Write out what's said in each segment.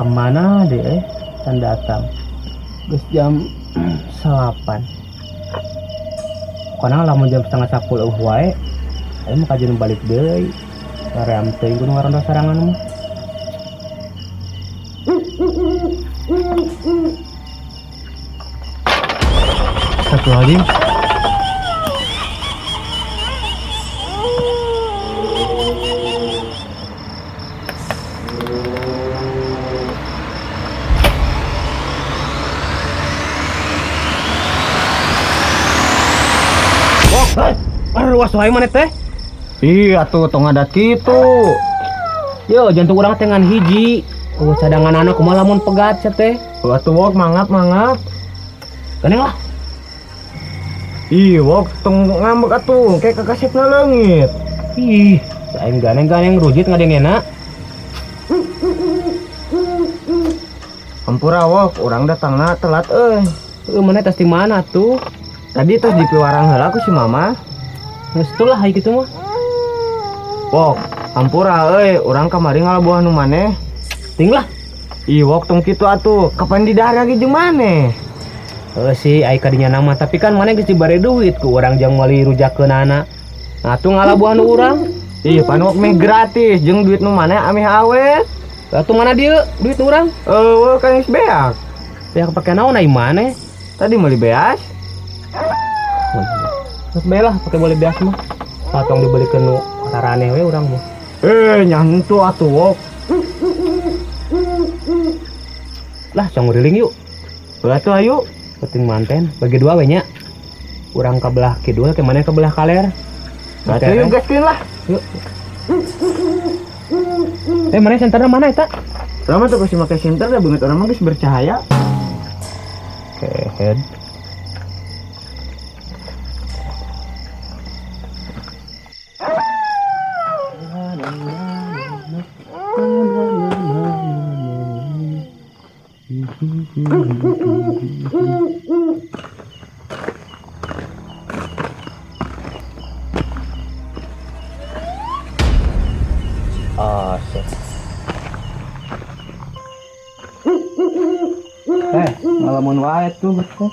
Kemana deh can datang. Geus jam 9. Pokona lamun jam 9.30 eueuh wae, aing mah kajeun balik deui. Saream teuing kudu ngaronda sarangan mah. Astagfirullahaladzim. Luas wae maneh teh. Ih, atuh tong ngadat kitu. Yo, jantung urang teh ngan hiji. Eueuh cadanganana kumaha lamun pegat sia teh. Heuh atuh wok mangap mangap. Gandeng lah. Ih, wok tong ngambek atuh, kayak kakasepna leungit. Ih, aing gandeng-gandeng rujit ngadengena. Hampura wok, urang datangna telat euy. Heuh, maneh tas di mana tuh? Tadi tas di piwarang heula ku si mama. Geus tuh lah kitu mah. Wok, hampura euy, urang kamari ngalabuhan nu maneh. Ting lah. Ih, wok tong kitu atuh, kapan didahar lagi jeung maneh? Heuh sih, ai kadinya nama, tapi kan maneh geus dibere duit ku urang jang meuli rujakeunana. Nah, atuh ngalabuhan nu urang. Ih, pan wok meh gratis jeung duit nu maneh ameh awet. Atuh mana dieu duit nu urang? Eueuh, kan geus beak. Beak pake naon ai maneh? Tadi meuli beas. Geus bae lah, pake meuli beas mah. Patong dibelikeun nu saraneh we urang mah. Nyantu atuh wok. Lah, cong nguriling yuk. Heuh atuh ayo. Penting manten, bagi dua we nya. Urang ka belah kidul, ke mana ka belah kaler. Atuh yuk gaskeun lah. Yuk. Mana senterna mana eta? Lama tuh pasti make senter da beungeut urang mah geus bercahaya. Kehed. Ngalamun wae tuh betul.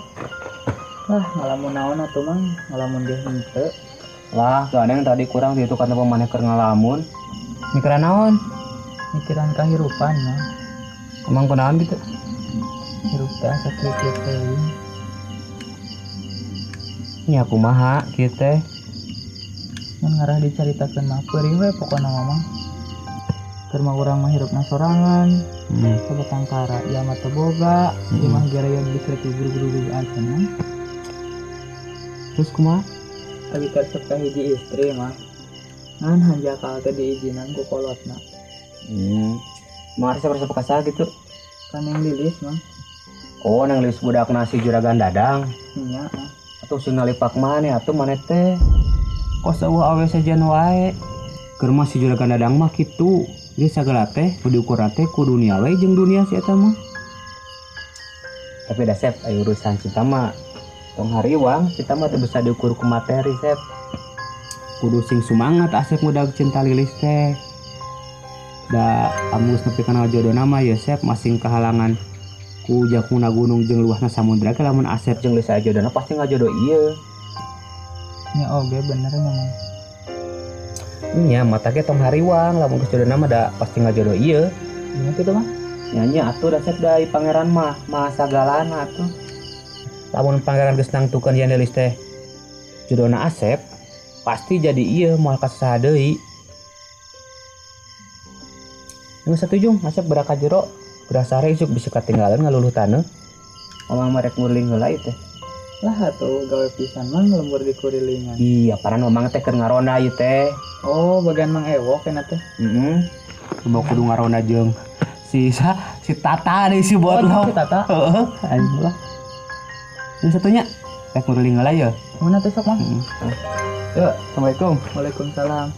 Lah, ngalamun naon atuh mang? Ngalamun ge henteu. Lah, gandeng tadi kurang ditu kana maneh keur ngalamun. Mikiran naon? Mikiran kahirupan mah. Emang kunaon gitu? Hirup teh asa kieu-kieu teuing. Nya kumaha kieu teh? Mun ngarah dicaritakeun mah peurih we pokona mah mang. Keur mah urang mah hirupna sorangan. Sabatang kara ieu mah teu boga, ieu mah gereon geus rek guru-guru acan mah. Terus kumaha? Abi resep ka hiji istri mah. Ngan hanjakal teh diizinan ku kolotna. Mah resep-resep ka saha gitu? Ka Neng Lilis mah. Oh, Neng Lilis budak nasi juragan Dadang. Nya, mah. Atuh sing ngalipak maneh atuh maneh teh. Kos eueuh awe sejen wae. Keur mah si juragan Dadang mah kitu. Geus sagala teh kudu diukur teh ku dunia we jeung dunia si eta mah. Tapi da Sep, aya urusan cinta mah tong hariwang, cinta mah teu bisa diukur ku materi Sep. Kudu sing sumangat Asep ngudag cinta Lilis teh. Da amun geus nepi kana jodona mah ya Sep masing kahalangan ku jakuna gunung jeung luasna samudra ge lamun Asep jeung Lilis aya jodona pasti ngajodoh ieu. Nya oge bener nya mah. Nya mata ge tong hariwang lamun geus jodona mah da pasti ngajodoh ieu. Nya kitu mah. Nya nya atuh da Sep da pangeran mah mah sagalana atuh. Lamun pangeran geus nangtukeun yen Lilis teh jodona Asep pasti jadi ieu moal kasaha deui. Geus satu jung Asep berak ka jero geura sare isuk bisa katinggalan ngaluluh taneuh. Mamang mah rek nguriling heula ieu teh. Lah atuh gawe pisan mah lembur di kurilingan. Iya, paran mamang teh keur ngaronda ieu teh. Oh, bagian Mang Ewok cenah teh. Heeh. Coba kudu ngaronda jeung si si Tata deui si botlok. Oh, si Tata. Heeh, anjing lah. Yang satunya rek nguriling heula ye. Mana teh sok mang? Heeh. Yuk, assalamualaikum. Waalaikumsalam.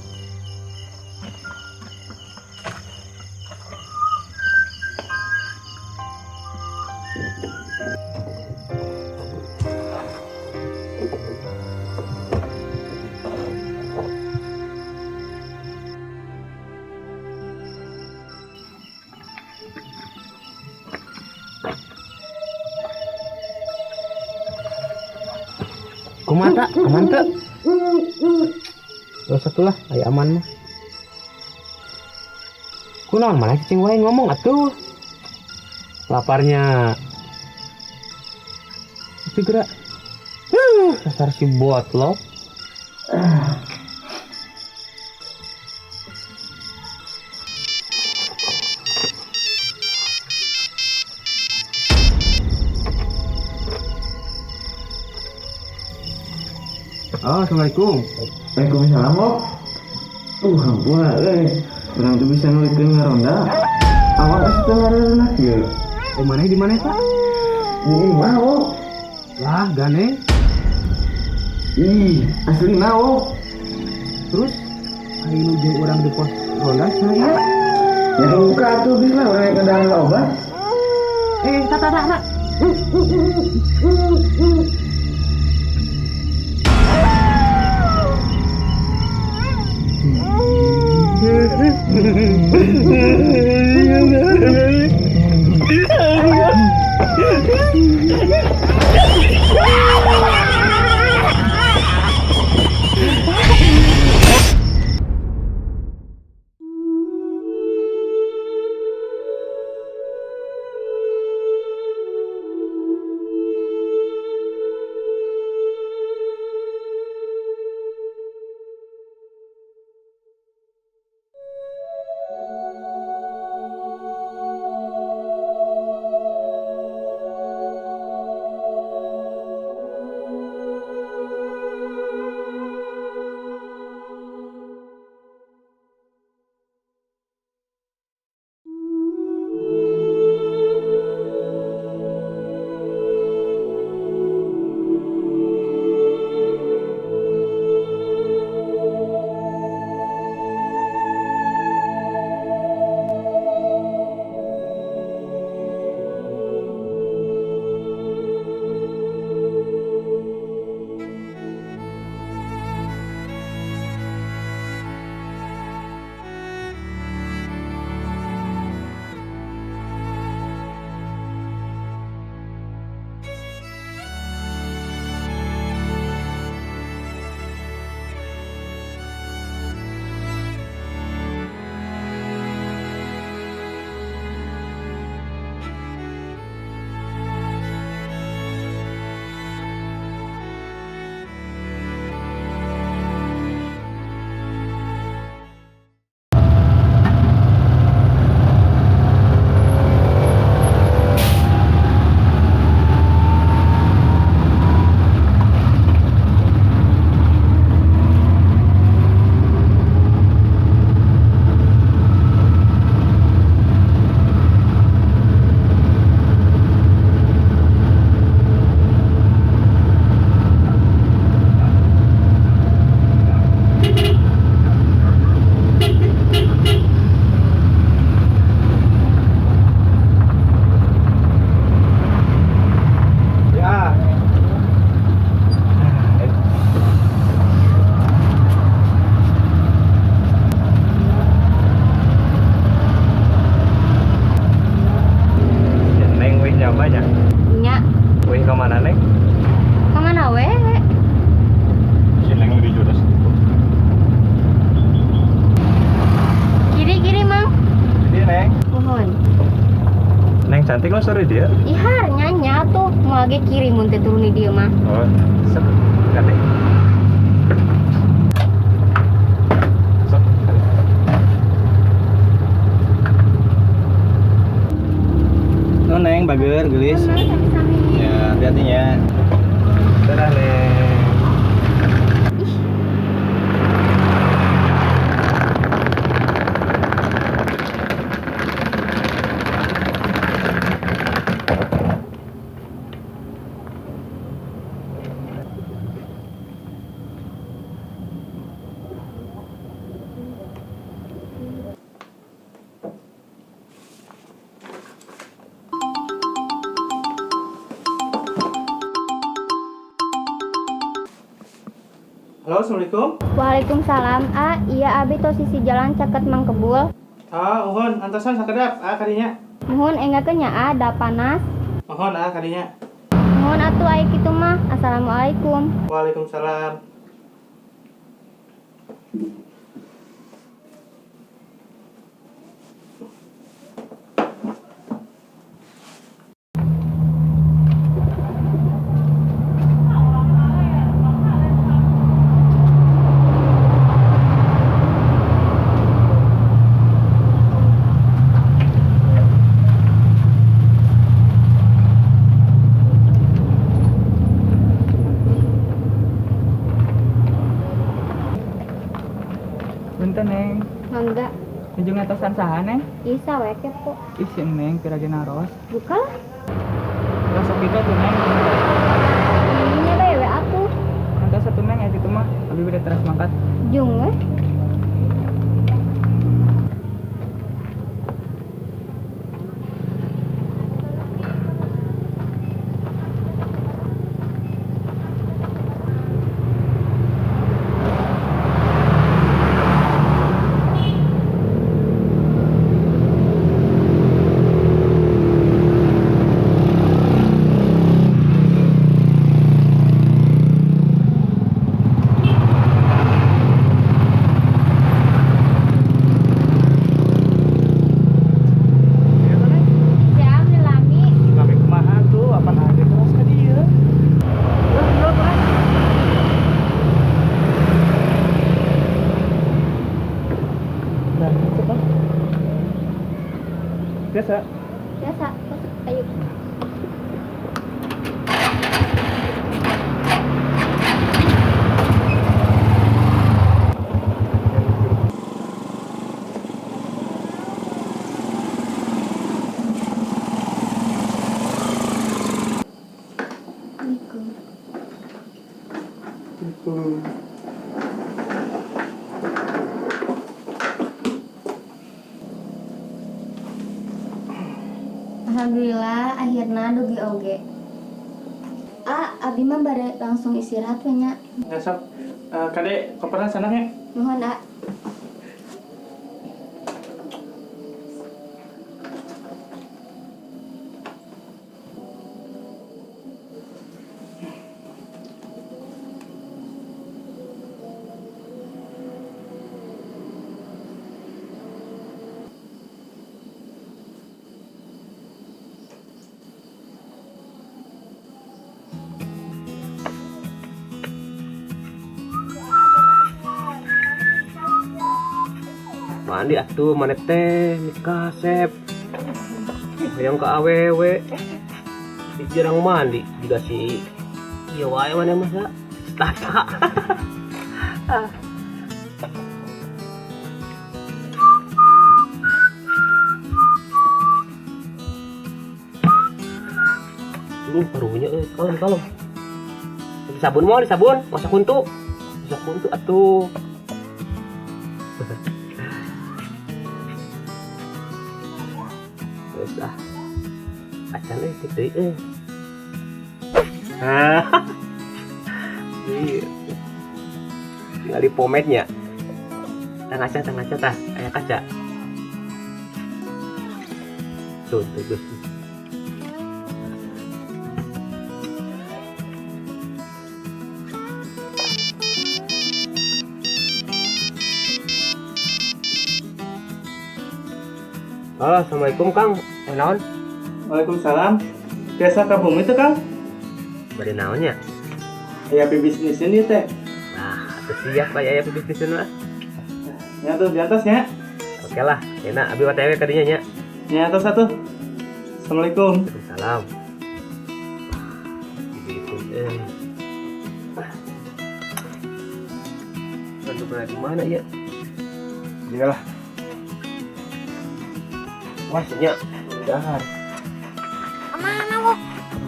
Tak, aman teu? Terus satu lah, aya aman mah. Kunaon malah cicing wae ngomong atuh. Laparnya. Segera. Dasar si botlok. Oh, assalamualaikum. Waalaikumsalam, Bok. Hampura euy. Urang teu bisa nulikeun ngaronda. Awak geus teu ngaronda kieu. Oh, maneh di mana eta? Di imah, Bok. Lah, gane. Ih, aslina, Bok. Terus ayo nu jeung urang di pos ronda saha? Ya buka atuh geus lah urang yang kendaraan obat. Tak tak tak. Tak. Neng cantik lo sore dia. Ihar nyanya tuh mau lagi kiri mun teh turun di dia mah. Oh, sep, kate. Sep. Oh, Neng, bager, gelis. Sami-sami. Ya, hati-hati ya. Dadah, Neng. Ih. Halo, assalamualaikum. Waalaikumsalam. A, iya abi tos sisi jalan caket Mang Kebul. Ah, uhun antosan sakedap, a kadinya. Muhun enggakeun nya a, da panas. Mohon a kadinya. Muhun. Nuhun atuh aya kitu mah. Assalamualaikum. Waalaikumsalam. Punten, Neng. Mangga. Nuju ngatosan saha, Neng? Isa we kepo. Ih, si Neng pira ge naros. Buka lah. Lah sok gitu tuh, Neng. Nya bae we atuh. Antos satu, Neng, ya kitu mah. Abi bade teras mangkat. Jung we. Jam lami. Kami kumaha tuh, apa aja terus ka dieu. Biasa. Biasa. Ayo. Alhamdulillah akhirna dugi oge. Ah, abi mah bare langsung istirahat we nya. Ya sok. Kade koperna sana nya. Nuhun, A. Mandi atuh maneh teh nikah sep. Hayang ka awewe. Jarang mandi juga si ieu wae maneh mah sa. Tata. Lu paruhnya euy, kalem kalem. Sabun moal sabun, masak huntu. Masak huntu atuh. Terus ah, acan euy tik deui euy. Hah. Iya. Tinggal di pomade-nya. Tang kaca tah, aya kaca. Tuh, tuh, tuh. Halo, assalamualaikum Kang. Naon? Waalaikumsalam. Biasa ka bumi teh, Kang? Bade naonnya? Aya pibisniseun ieu teh. Nah, atuh siap aya pibisniseun mah. Nya tuh di atas nya. Oke lah, enak abi OTW ka dinya nya. Nya atas atuh. Assalamualaikum. Waalaikumsalam. Ibu Aduh, pernah di mana ya? Iyalah. Wah, nya. Dahar. Kemana, wo?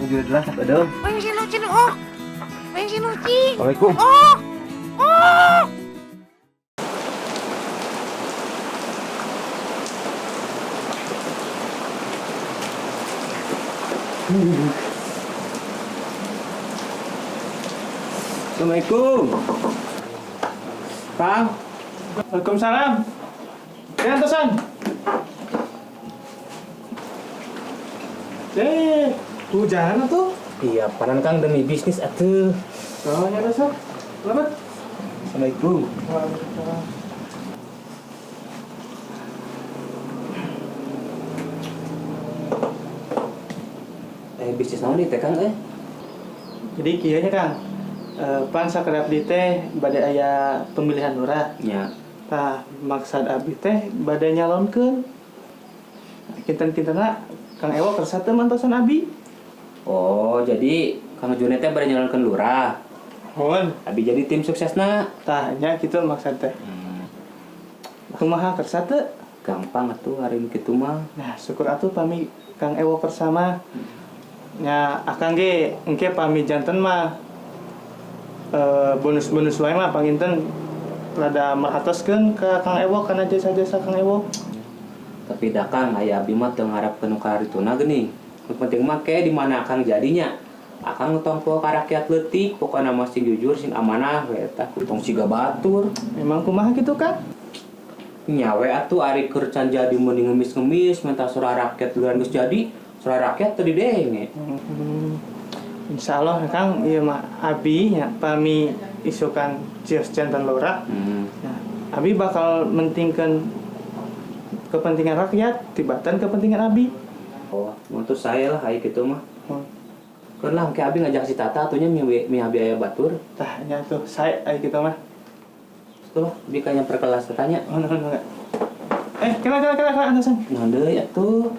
Udah jelas ada. Bensin lucin, oh. Bensin lucin. Assalamualaikum. Oh. Oh. Assalamualaikum. Kang. Waalaikumsalam. Ya, antosan. Hujan atuh. Iya, panan Kang demi bisnis atuh. Oh, nya sok. Selamat. Assalamualaikum. Waalaikumsalam. Bisnis naon ieu teh Kang eh? Jadi kieu nya Kang. Pan sakedap di teh bade aya pemilihan lurah. Nya. Tah maksad abdi teh bade nyalonkeun. Kinten-kintenna Kang Ewo kersa teu mantosan abi. Oh, jadi Kang Junet teh bade nyalonkeun lurah. Mohon. Abi jadi tim suksesna. Tah nya kitu maksad teh. Kumaha kersa teu? Gampang atuh hari nu kitu mah. Nah, syukur atuh pami Kang Ewo kersa mah. Nya akang ge engke pami janten mah bonus-bonus wae mah panginten rada merhatoskeun ka Kang Ewo kana jasa-jasa Kang Ewo. Tapi da Kang aya abdi mah teu ngarepkeun nu karituna geuning. Nu penting mah ke di mana Akang jadinya. Akang tong poho ka rakyat leutik, pokona mah sing jujur, sing amanah we eta. Tong siga batur. Emang kumaha kitu Kang? Nya we atuh ari keur can jadi mending ngemis-ngemis minta suara rakyat duluan geus jadi, suara rakyat teu didenge. Insya Allah Kang, ieu mah abi nya pami isukan cios jantan lurah. Nah, abi bakal mentingkeun kepentingan rakyat tibatan kepentingan abi. Oh, untuk saya lah aya kitu mah. Keun lah engke abi ngajak si Tata atuh nya mi abi aya batur. Tah nya tuh sae aya kitu mah. Tuh, abi ka nyamper kelas tanya. Oh, nuhun, nuhun. Kela kela kela kela antosan. Naon deui atuh?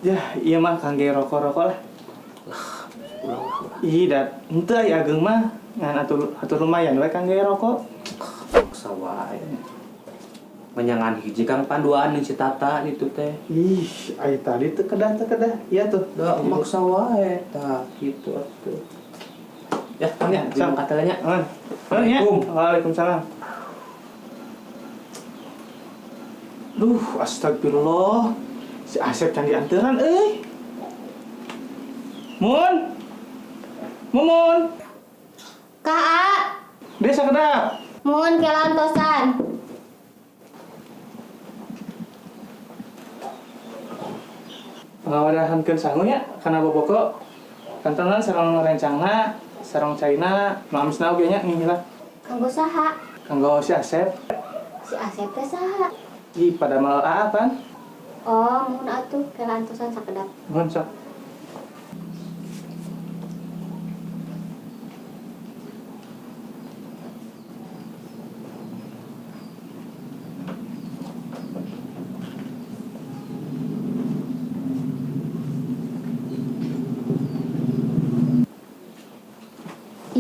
Ya, iya mah kangge rokok-rokok lah. Ih, dat henteu aya ageng mah ngan atuh lumayan we kangge rokok. Maksa wae. Menyangan hiji Kang panduan jeung si Tata ditu teh. Ih, aya tadi teu kedah teu kedah. Iya tuh. Da maksa wae tah kitu atuh. Ya, Kang ya, Sok. terima kasih nya. Nuhun. Nuhun ya. Waalaikumsalam. Duh, astagfirullah. Si Asep can dianteran euy. Mun. Mumun. Ka A. Desa kedap. Mun kelantosan. Pangawadahankeun sangu nya kana boboko. Kantenan sareng rencangna, sareng caina, nu amisna oge nya ngihila. Kanggo saha? Kanggo si Asep. Si Asep teh saha? Ih, pada mal aa pan. Oh, muhun atuh kelantosan sakedap. Muhun sok.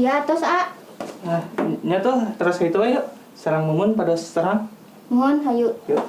Iya, tos A. Nah, nya tuh terus gitu ayo. Sarang Mumun pada serang. Muhun, hayu. Yuk.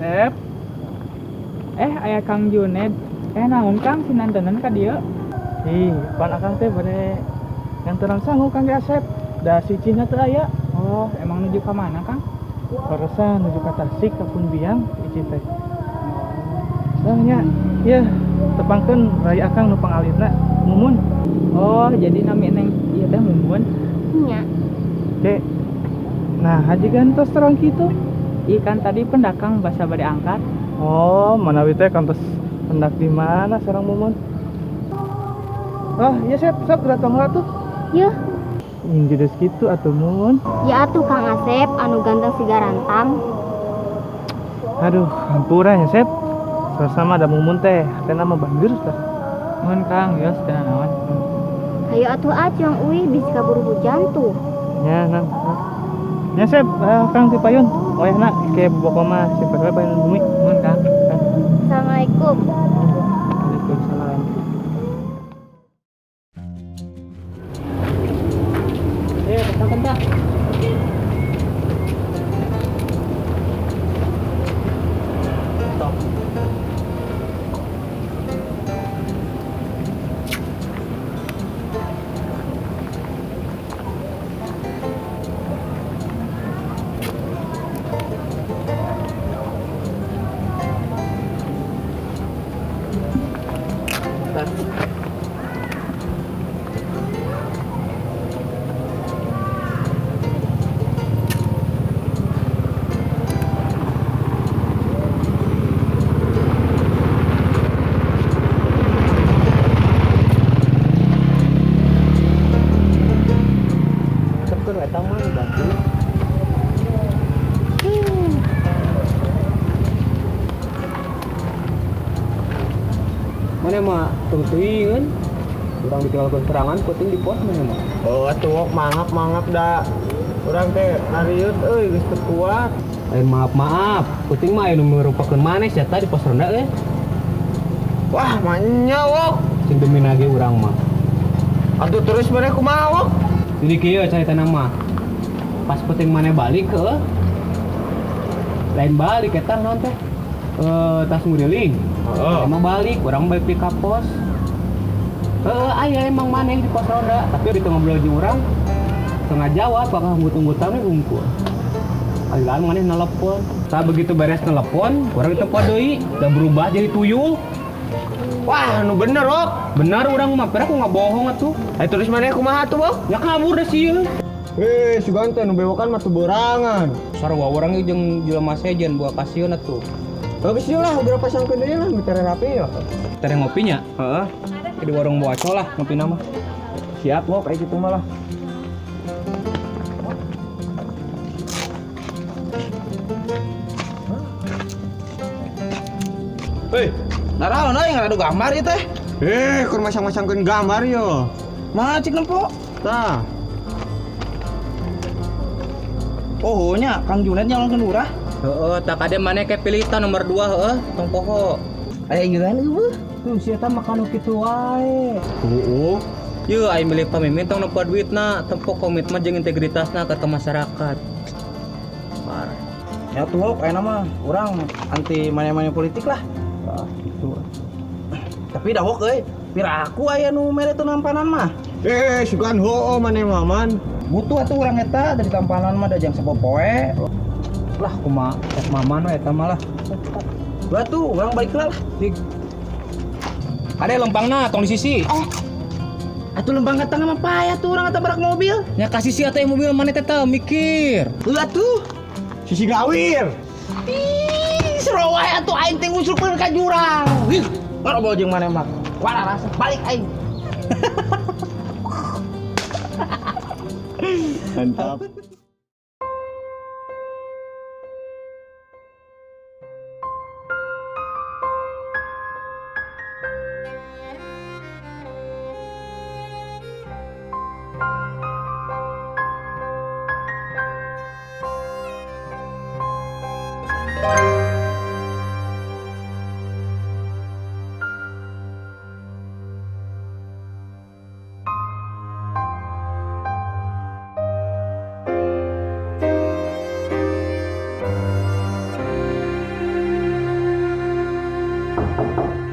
Sep. Aya Kang Juned. Naon Kang sinantenan ka dieu? Ih, pan akang teh bade nganteran sangu Kang Asep. Da sicihna teu aya. Oh, emang nuju ka mana, Kang? Barusan nuju ka Tasik ka Punbiang icih teh. Nah nya, ieu tepangkeun rai akang nu pangalitna Mumun. Oh, jadi nami neng ieu teh Mumun. Nya. Dek. Nah, haji gantos terang kitu. Ih, kan tadi pendakang basa bade angkat. Oh, manawi teh kantos pendak di mana sareng Mumun? Ah, iya sep, sep datang lah tuh. Yuh. Yang judes kitu atuh Mun. Ya atuh Kang Asep anu ganteng siga rantang. Aduh, hampura nya Sep. Sama ada Mumun teh, teh nama bager tah. Mun Kang, yos teu naon. Hayu atuh ah ciong uih bisi kaburu hujan tuh. Ya, nah. Ya Sep, Kang ti payun. Wayahna ke boboko mah sifat we payun bumi. Mun Kang. Assalamualaikum. Waalaikumsalam. Bentar. Stop. Mana mah tungtuingan urang ditinggalkeun serangan penting di pos mana mah. Oh atuh mangap-mangap da. Urang teh nariut euy geus teu kuat. Lain maaf-maaf, penting mah anu merupakeun maneh sia di pos ronda euy. Wah, manya wok. Sing demi nage urang mah. Atuh terus maneh kumaha wok? Jadi kieu caritana mah. Pas penting maneh balik ke lain balik eta naon teh? Tas nguriling. Emang balik, orang balik di kapos. Aya emang maneh di pos ronda, tapi itu ngobrol jeung urang tengah jawab, bakal nggut-nggutan we hungkul. Alilan maneh nelepon. Saat begitu beres telepon, urang ditempo deui, udah berubah jadi tuyul. Wah, nu bener, Wok. Bener urang mah, pera aku nggak bohong atuh. Ayo terus maneh kumaha atuh, Wok? Ya kabur deh sieun. Sugan teh nu bewokan mah teu borangan. Sarua urang jeung jelema sejen buah kasieun atuh. Bagus lah, udah pasangkeun deui lah, bicara rapi ya. Tere ngopinya? Heeh. Di warung Boaco lah ngopi nama. Siap, Wok, kayak gitu malah. Hei, naraon euy ngaradu gambar ieu teh. Kur masang-masangkeun gambar yo. Mah cik nempo. Tah. Oh nya Kang Junet nyalonkeun lurah. Heeh, tak ada maneh ke pilih tah nomor 2 heeh, tong poho. Aya ingeuhan eueuh. Tuh si eta mah kanu kitu wae. Heeh. Yeuh aing milih pamimpin tong nempo duitna, tempo komitmen jeung integritasna ka masyarakat. Parah. Ya tuh wok ayeuna mah urang anti mane-mane politik lah. Ah, gitu. Tapi dah wok euy, piraku aya nu mere teu nampanan mah. Sugan hoo maneh mah man. Butuh atuh urang eta dari tampanan mah da jang sapopoe. Lah kumaha ek maman we eta mah lah. Batu, urang balik lah. Dik. Ade lempangna tong di sisi. Oh. Atuh lempang ka tengah mah payah tuh urang tabrak mobil. Nya ka sisi atuh mobil maneh teh teu mikir. Heuh atuh. Sisi gawir. Ih, seru wae atuh aing teh ngusurkeun ka jurang. Ih, ngobrol jeung maneh mah. Wala rasa balik aing. Mantap.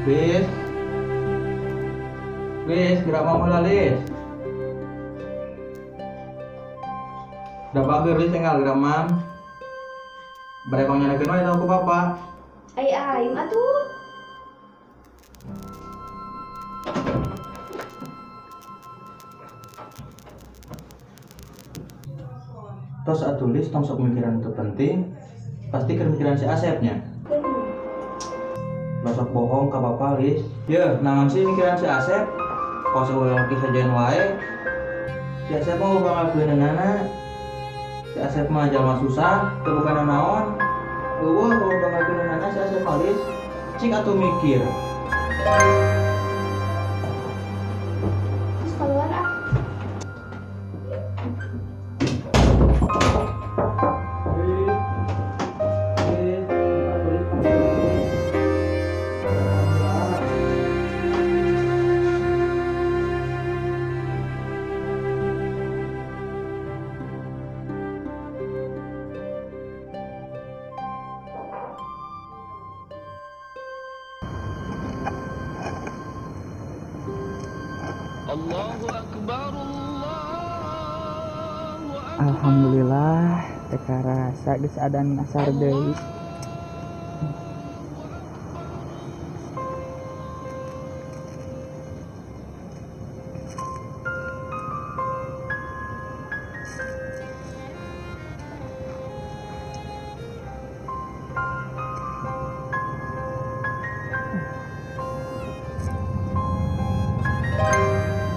Lis, Lis, gerak mau lah Lis. Udah bager Lis, enggak gerak mam. Mereka nyalakan wae tau ku papa. Ai aing atuh. Tos atuh Lis, tong sok mikiran itu penting. Pasti keur mikiran si Asepnya. Besok bohong ke papa Lis. Ya, naon sih mikiran si Asep? Kok seulang kisah jalan wae. Si Asep mah banggakeunana. Si Asep mah jalma susah, teu boga naon. Eueuh kalau banggakeunana si Asep mah Lis. Cik atuh mikir. Terus keluar ah. Alhamdulillah, teu karasa geus adan asar deui.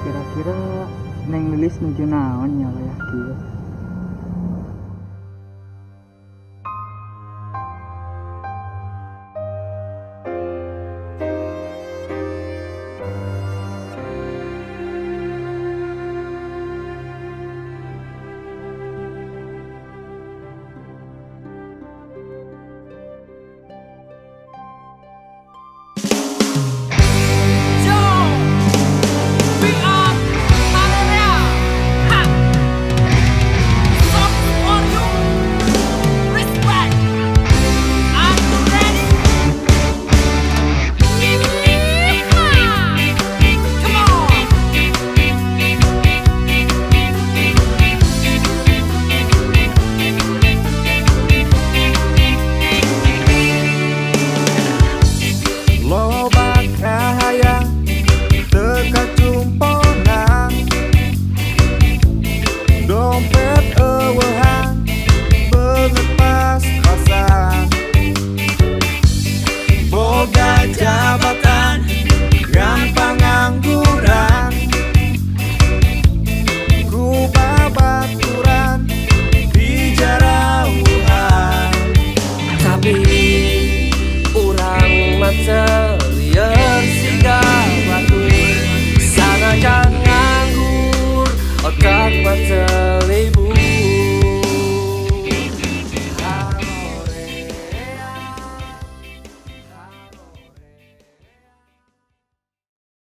Kira-kira Neng Lilis nuju naon nya wayah kieu?